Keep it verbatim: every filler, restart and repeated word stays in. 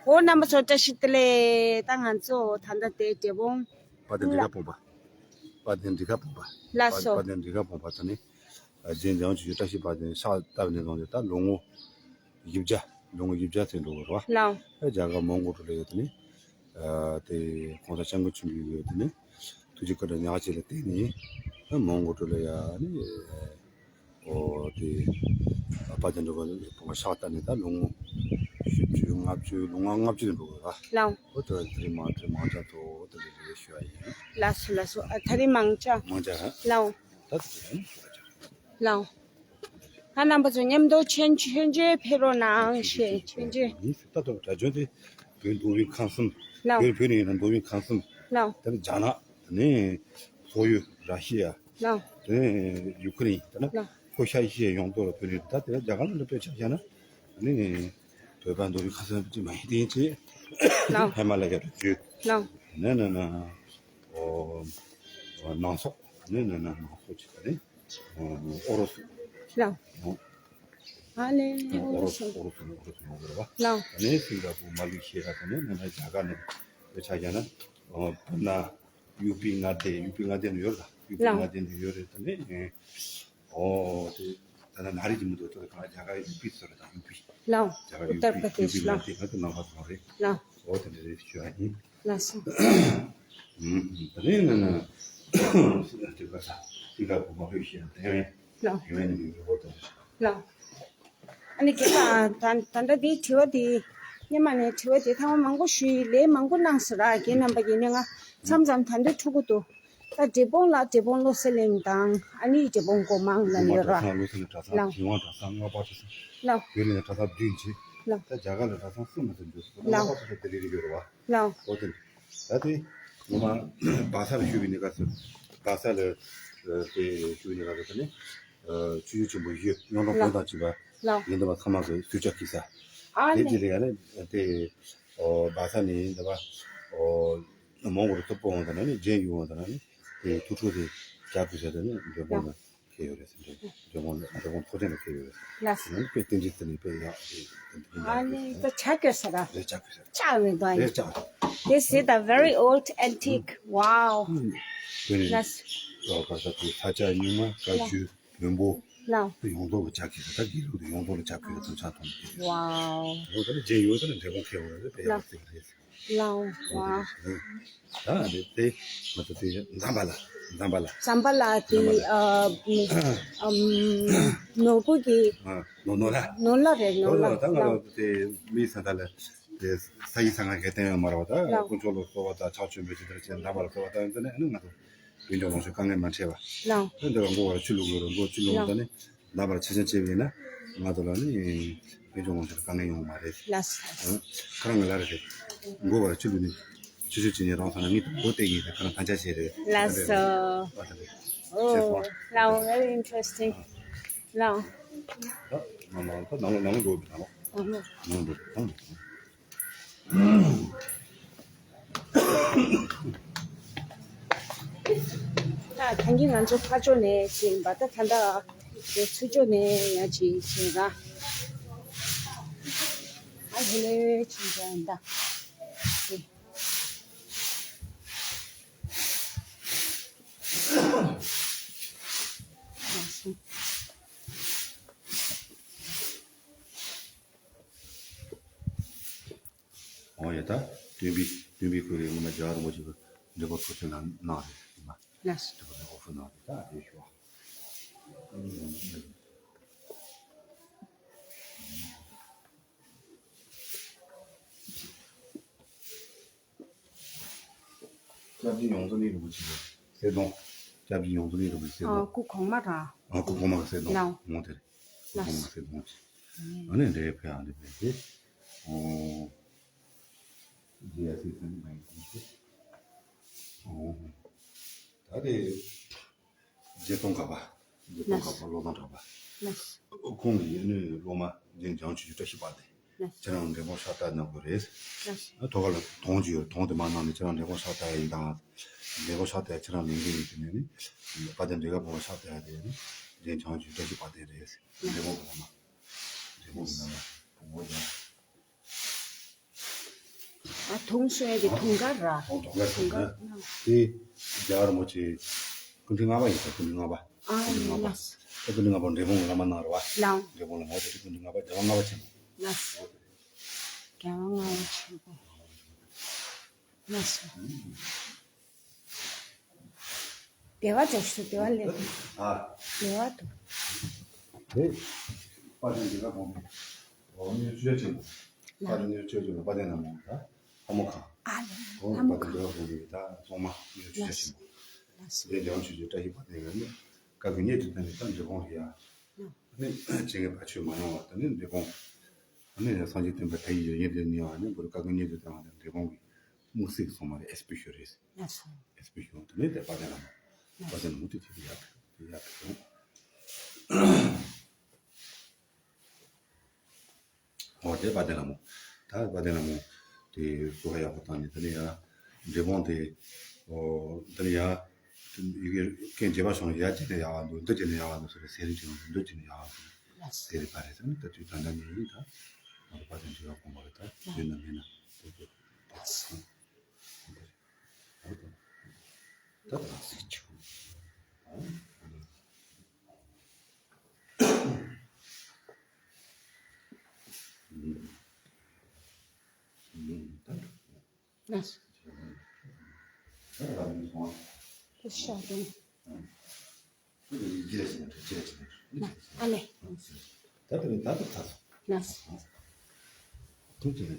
འོ་རྣམ་པ་ཚོ་བཀྲ་ཤིས་བདེ་ལེགས། ད་ང་ཚོ་ད་ལྟ་དེ་འབྲས་སྤུངས། དཔལ་ལྡན་འབྲས་དཀར་སྤུངས་པ། དཔལ་ལྡན་འབྲས་དཀར་སྤུངས་པ། ལགས་སོ། དཔལ་ལྡན་འབྲས་དཀར་སྤུངས་པ་དང་ནི། རྗེ་འཇམ་དབྱངས་ཆོས་རྒྱལ་བཀྲ་ཤིས་དཔལ་ལྡན་ཕྱག་བཏབ་ནས་བཟུང་སྟེ་ད་ལོ་ངོ་བཞི་བརྒྱ། ལོ་ངོ་བཞི་བརྒྱ་ཟིན་འགྲོ་གི་རེད་བ། ལགས། ཨ་རྒྱ་གར་མོན་གྷོ་གྲོ་ལ་ཡོད་དེ་ནི། ཨ་དེ་གོང་ས་སྐྱབས་མགོན་ཆེན་པོ་ཡོད་དེ་ནི། ཐུགས་རྗེ་བཀའ་དྲིན་ཉག་གཅིག་ལ་བརྟེན་ནས། ཨ་མོན་གྷོ་གྲོ་ལ་ཡ་ནི། ཨོ་དེ། དཔལ་ལྡན་འབྲས་དཀར་སྤུངས་པ་ཕྱག་བཏབ་ནས་ད་ལོ་ངོ་བཞི་བཅུ་ལྔ་བཅུ་ལོ་ལྔ་ལྔ་བཅུ་ལ་འགྲོ་གི་རེད་བ། ལགས། ཨོ་དེ་དེ་རིང་མང་དེ་རིང་མང་ཇ་ཐོག་དེ་འདྲ་རེད་ཞུ་བ་ཡིན། ལགས་སོ་ལགས་སོ། ཨ་དེ་རིང་མང་ཇ། མང་ཇ་ཧ། ལགས། ད་དེ་རིང་ཞུ་བ་ཇ། ལགས། ད་རྣམ་པ་ཚོ་མཉམ་དུ་མཆོད་མཆོད་མཇལ་ཕེབས་རོགས་གནང་ཞེས་མཆོད་མཇལ། ད་ལྟ་གྲྭ་བཙུན་དེ་བོད་མདོ་དབུས་ཁམས་གསུམ། ལགས། བོད་བོད་ནས་ཡིན་ན་མདོ་དབུས་ཁམས་གསུམ། ལགས། དེ་ནས་རྒྱ་ནག་དེ་ནས་སོག་ཡུལ་ར་ཤི་ཡ། ལགས། དེ་ནས་ཡུ་ཁུ་རེན་དེ་ནས། ལགས། ལྷོ་ཤར་ཨེ་ཤི་ཡ་ཡོངས་རྫོགས་ལ་བོད་ནས་ད་དེ་རྒྱ་གར་ལ་དཔེ་ཆ་བཞག་ན་ནི་བོད་པ་མདོ་དབུས་ཁམས་གསུམ་གྱི་མ་ཡིན་དེ་ཡིན་ཅེས། ལགས། ཧི་མ་ལ་ཡ་རི་རྒྱུད། ལགས། ནས་ནས་ནས་ནང་སོག་ནས་ནས་ནས་ནང་སོག་ཅིག་ནས། ཨོ་རོ་སུ། ལགས། ཨ་ལེ། ཨོ་རོ་སུ། ཨོ་རོ་སུ། ཨོ་རོ་སུ་ཡོང་གི་རེད་བ། ལགས། ནས་སིང་ག་པུར་མ་ལེ་ཤི་ཡ་དང་ནས་ནས་རྒྱ་གར་ནས་དཔེ་ཆ་བཞག་ན། ཨོ་བོད་ན་ཡུ་པི་མངའ་སྡེ། ཡུ་པི་མངའ་སྡེ་ནས་ཡོད་རེད་ད། ཡུ་པི། ལགས། མངའ་སྡེ་ནས་ཡོད་རེད་ད་ནས། ཨོ་དེ་ད་ལྟ་ན་རི་གི་མི་འདུག་ད་ལྟ་གང་རྒྱ་གར་ཡུ་པི་ཟེར་རེད་ད། ཡུ་པི། ལགས། རྒྱ་གར་ཡུ་པི། ཨུ་ཏར་པྲ་ཡུ་པི་དེཤ། མངའ་སྡེ་ལགས། ང་ཚོ་ནང་པ་ཚོ་རེད། ལགས། ཨོ་དེ་འདྲ་རེད་ཞུ་ཡ་ཡིན། ལགས་སོ། ཨུམ། ད་ནི་ན་ན། དེ་ག་ས་དེ་ག་བུ་མ་ཧུ་ཤི་ཡང་དེ་བས། ལགས། དེ་བས་ནི་ཡུ་རོ་དང་། ལགས། ཨ་ནི་རྒན་ལགས། ད་ད་ལྟ་འདིའི་དྲི་བ་འདི། སྔོན་མ་ནས་དྲི་བ་འདི་ཚང་མ་མང་པོ་ཞུས། ལན་མང་པོ་གནང་སོང་ར། རྒན་རྣམ་པ་ཡིན་ནའི་ང་མཚམས་མཚམས་ད་འདོད་འཕྲོ་གི་འདུག་ད་འབྲས་སྤུངས་ལ་འབྲས་སྤུངས་བློ་གསལ་གླིང་དང་། ཨ་ནི་འབྲས་སྤུངས་སྒོ་མང་ལ་ཡོད་ར། སྒོ་མང་གྲྭ་ཚང་། བློ་གསལ་གླིང་གྲྭ་ཚང་། ལགས། ཐིམ་དབང་གྲྭ་ཚང་། རྔ་པ་གྲྭ་ཚང་། ལགས། བོད་ལ་ཡང་གྲྭ་ཚང་བདུན་བྱས། ལགས། ད་རྒྱ་གར་ལ་གྲྭ་ཚང་གསུམ་མ་ཟིན་འདུག་རྔ་པ་གྲྭ་ཚང་དེ་རེ་རེ་ཡོད་ར་བ། ལགས། ཨོ་དེ། ད་དེ་ངོ་མ་བལ་ས་ལ་བཞུགས་པའི་གནས་སྐབས་སུ། བལ་ས་ལ་དེ་བཞུགས་པའི་གནས་སྐབས་སུ་ནི། ཆོས་བརྒྱུད་ཆེན་པོ་བཞི་གཡུང་དྲུང་བོན་དང་བཅས་པ། ལགས། ཡིན་འདི་བ་ཚང་མ་གི་གསོལ་ཇ་བགྱིས་ས། ཨ་ནི། དེ་རྗེས་ལ་ཡང་ནི་དེ། ཨོ་བལ་ས་ནས་འདི་བ། ཨོ་མོན་གྷོ་རུ་སུ་སྤོ་འོང་དང་ནི་རྒྱན་ཡུལ་འོང་དང་ནི་དེ་ཐུགས་སྤྲོ་དེ་ཇ་བགྱིས་ས་དེ་ནི་འབྲས་སྤུངས་ལ་ཕེབས་ཡོད་རེད་ཟེར། འབྲས་སྤུངས་ལ། འབྲས་སྤུངས་ཚོགས་ཆེན་ལ་ཕེབས་ཡོད་རེད་ཟེར། ལགས། ནི་དཔེ་རྟེན་འབྲེལ་དེ་ནི་དཔེ་ཡག་དེ་དེ་འདྲ་ཨ་ནི་ད་ཇ་བསྐོལ་ས་ར། རེད། ཇ་བསྐོལ་ས། ཇ་མི་འདུག་ཨ། རེད། ཇ། This is the very old antique. Wow. ཨུམ། དེ་ནི། ལགས། ཨོ་ག་ས་དེ་ས་ཆ་རྙིང་མ། བཀའ་བརྒྱུད། བོན་པོ། ལགས། ཡོངས་རྫོགས་ལ་ཇ་བགྱིས་ས། ད་དགེ་ལུགས་དེ་ཡོངས་རྫོགས་ལ་ཇ་བགྱིས་ས། དུམ་ཚང་ཐོན་གྱི་རེད། Wow. འོ་ད་ནི་རྗེ་ཡོད་ད་ནི་འབྲས་སྤུངས་ཁེལ་བ་རེད། དཔེ་ཡག་པོ་ལགས། ལ་རེད། ལགས། ཨོ་དེ་Wow. རེད། ད་རེད་དེ། ང་ཚོ་དེ་ཛམ་བྷ་ལ། ཛམ་བྷ་ལ། ཛམ་བྷ་ལ་དེ། ཛམ་བྷ་ལ། ཨ་ཨམ་ནོར་བུ་གི། ཨ་ནོར་ནོར་ལྷ། ནོར་ལྷ་རེད། ནོར་ལྷ། ནོར་ལྷ། ད་ང་ཚོ་དེ་མི་ས་ད་ལ་དེ་ས་ཡི་ས་ང་གེ་བསྟན་ཡོད་མ་རེད་བ། ད་ལགས། དཀོན་མཆོག་ལ་གསོལ་བ་དང་ཕྱག་མཆོད་འབུལ་ཅི་དེ་འདྲ་བྱས། ཛམ་བྷ་ལ་གསོལ་བ་བཏབ་ཡོང་དུས་ནས་ཨ་ནི་ང་ཚོ། དཔལ་འབྱོར་ལོངས་སྤྱོད་དཀའ་ངལ་མ་འཕྲད་པ། ལགས། ཨ་འདི་ལ་མགོ་བར་ཆུ་བླུག་དགོས་རེད། མགོ་ཆུ་བླུག་ལགས། ད་ནི་ལག་པར་ཆུ་ཆེན་བྱས་པ་ཡིན་ན་ང་ཚོ་ལ་ནི་དཔལ་འབྱོར་ལོངས་སྤྱོད་དཀའ་ངལ་ཡོང་བ་མ་རེད། ལགས། ཨ་ཁ་རང་གི་ལ་རེད། མགོ་བར་ཆུ་བླུག་ནི་ཆུ་ཆུ་ཆུ་ནི་རང་ས་ན་ངས་མགོ་བཏེག་གི་ཁ་རང་ཐང་ཆ་བྱས་རེད། ལགས་སོ། ཨ་ད་རེད། ཨོ། ལགས། Very interesting. ལགས། ད་ནང་ལ་ད་ནང་ལ་ནང་ལ་འགྲོ་བའི་ནང་ལ། ནང་ལ་འགྲོ་བའི་ནང་ལ། ད་ཐང་གི་ང་ཚོ་ཕར་ཕྱོགས་ནས་ཕྱིན་པ། ད་ད་ལྟ་ཚུར་ཕྱོགས་ནས་ཡང་ཅིག་ཕྱིན་ར། ཨ་ཧེ་ལེ་ཕྱིན་པ་ཡིན་ད། ཨོ་ཡ། ད་སྟོན་པའི་སྟོན་པའི་སྐུ་ལས་སྔོན་མ་རྒྱལ་བ་རིན་པོ་ཆེ་གི་འབྲས་བུ་ཚོགས་ཆེན་ལ་གནང་རེད་ཟེར་མ། ལགས། འབྲས་བུ་ལ་འོ་ཧྥུ་གནང་རེད། ད་དེ་ཞུ་བ། སྐྱབས་རྗེ་ཡོངས་འཛིན་རིན་པོ་ཆེ་གི་གསེར་གདུང་། སྐྱབས་རྗེ་ཡོངས་འཛིན་རིན་པོ་ཆེ་གསེར་ཨ་གདུང་། སྐུ་གོང་མ་རང་། ཨ་སྐུ་གོང་མ་གི་གསེར་གདུང་། ལགས། ངོ་དེ་རེད། སྐུ་གོང་མ་གི་གསེར་གདུང་ཆེ། ཨ་ནི་འདྲའི་ཕེ་ཨ་འདི་ཕེ་དེ། ཨོ། ཇི་ཨ་སི་སི་ནི་མ་ཡིན་ཁུངས་ཏེ། ཨོ། ད་དེ། རྗེ་ཙོང་ཁ་པ། རྗེ་ཙོང་ཁ་པ་བློ་བཟང་གྲགས་པ། ལགས། ཁོང་གི་ཡིན་ནི་སློབ་མ་རྗེ་འཇམ་ཆོས་ཀྱི་བཀྲ་ཤིས་པ་དེ། ལགས། ཁྱེད་རང་འབྲས་སྤུངས་ཕྱག་བཏབ་གནང་དགོས་རེད། ལགས། ཐོག་ཁ་ལ་དོང་ཅིག་ཡོད། དོང་དེ་མར་གནང་ནས་ཁྱེད་རང་འབྲས་སྤུངས་ཕྱག་བཏབ་ཡ་ཡིན་དང་། འབྲས་སྤུངས་ཕྱག་བཏབ་ཡ་ཁྱེད་རང་ལས་འགན་ཡིན་ཟེར་ནས་ནི། དཔལ་ལྡན་འབྲས་དཀར་སྤུངས་པ་ཕྱག་བཏབ་ཡ་དེ་ནི་རྗེ་འཇམ་ཆོས་ཀྱི་བཀྲ་ཤིས་པ་དེ་རེད། འབྲས་སྤུངས་ཀྱི་བླ་མ། འབྲས་སྤུངས་ཀྱི་བླ་མ་བུ་མོ་ཡང་། ཨ་དུང་ཤོས་ཀྱི་དུང་དཀར་ར། དུང་དཀར་དུང་དཀར་ན། དེ་རྒྱལ་བ་རིན་པོ་ཆེ་སྐུ་ཕྲེང་ལྔ་པ་ཡིན་ས། སྐུ་ཕྲེང་ལྔ་པ། ཨ་སྐུ་ཕྲེང་ལྔ་པ། ལགས་སོ། ད་སྐུ་ཕྲེང་ལྔ་པ་འབྲས་སྤུངས་ལ་བླ་མ་གནང་ར་བ། ལགས། འབྲས་སྤུངས་ལ་མ་དེ་སྐུ་ཕྲེང་ལྔ་པ་རྒྱལ་བ་ལྔ་པ་ཆེན་པོ། ལགས་སོ། རྒྱལ་བ་ལྔ་པ་ཆེན་པོ། ལགས་སོ། བདེ་བ་འབྱོར་ཤོག་བདེ་བ་ལེགས། ཨ། བདེ་བ་འདུག་དེ། དཔལ་ལྡན་འདི་ག་གོང་མའི། འོ་མི་ཆོས་ཆེན་པོ། དཔལ་ལྡན་མི་ཆོས་ཆེན་པོ་དཔལ་ལྡན་ལྷ་མོ་ད། ལྷ་མོ་ཁང་། ཨ་ལེ། གོང་ལྷ་མོ་དཔལ་ལྡན་ཁང་། འདི་ག་གོང་མའི་ད་སྲུང་མ་མི་ཆོས་ཆེན་པོ། ལགས་སོ། དེ་ལེགས་མཆོག་ཆོས་བཀྲ་ཤིས་དཔལ་ལྡན་ཡོད་ནི། བཀའ་བརྒྱུད་སྙན་བརྒྱུད་དང་ནི་ད་འབྲས་སྤུངས་རེད་ཡ། ཨ་ནི་སྤྱན་རས་གཟིགས་ཕར་ཆོས་མ་ཡོང་བ་ད་ནི་འབྲས་སྤུངས། ཨ་ནི་སངས་རྒྱས་བསྟན་པ་མཐའ་ཡས་ཀྱི་ཡོན་ཏན་ནི་ཡང་ནི་བོད་བཀའ་བརྒྱུད་སྙན་བརྒྱུད་དང་ནི་འབྲས་སྤུངས་ཀྱི་དམིགས་བསལ་གྱི་སྲུང་མ་རེད། ཨེས་པི་ཤལ་རེད། ལགས་སོ། ཨེས་པི་ཤལ་དེ་ནས་དེ་དཔལ་ལྡན་ལྷ་མོ། དཔལ་ལྡན་ལྷ་མོ་དེ་དེ་ཡག་དེ་ཡག་དེ་སོང་། འོ་དེ་དཔལ་ལྡན་ལྷ་མོ། ད་དཔལ་ལྡན་ལྷ་མོ་དེ་བཟོ་ཁ་ཡག་པོ་བཏང་ནས་དེ་ནས་ཡང་འབྲས་སྤུངས་དེ། འོ་དེ་ནས་ཡང་ཡི་གེ་རྐྱེན་བྱེད་པ་བྱུང་ཡ་ཅི་ནས་ཡག་པ་འདུག་འདི་ཅི་ནས་ཡག་པ་འདུག་ཟེར་ཟེར་རིན་ཆེན་འདི་ཅི་ནས་ཡག་པ་འདུག་ཟེར་རེད་པ་རེད། ད་ནི་ད་དུས་ད་ལྟ་ནས་ཡིན་ད། ང་ཚོ་དཔལ་ལྡན་འབྲེལ་བ་གོང་མ་རེད་ད། ཡོད་ན་མེད་ན་དེ་དེ་ད་སོང་། ད་ད་ཟེར་ཆོག་ད་ད་ད་ད་ད་ད་ད་ད་ད་ད་ད་ད་ད་ད་ད་ད་ད་ད་ད་ཨ་ལེ། ད་དེ་ད་དེ་ད་སོང་། ལགས། ཐུགས་རྗེ་ཆེ།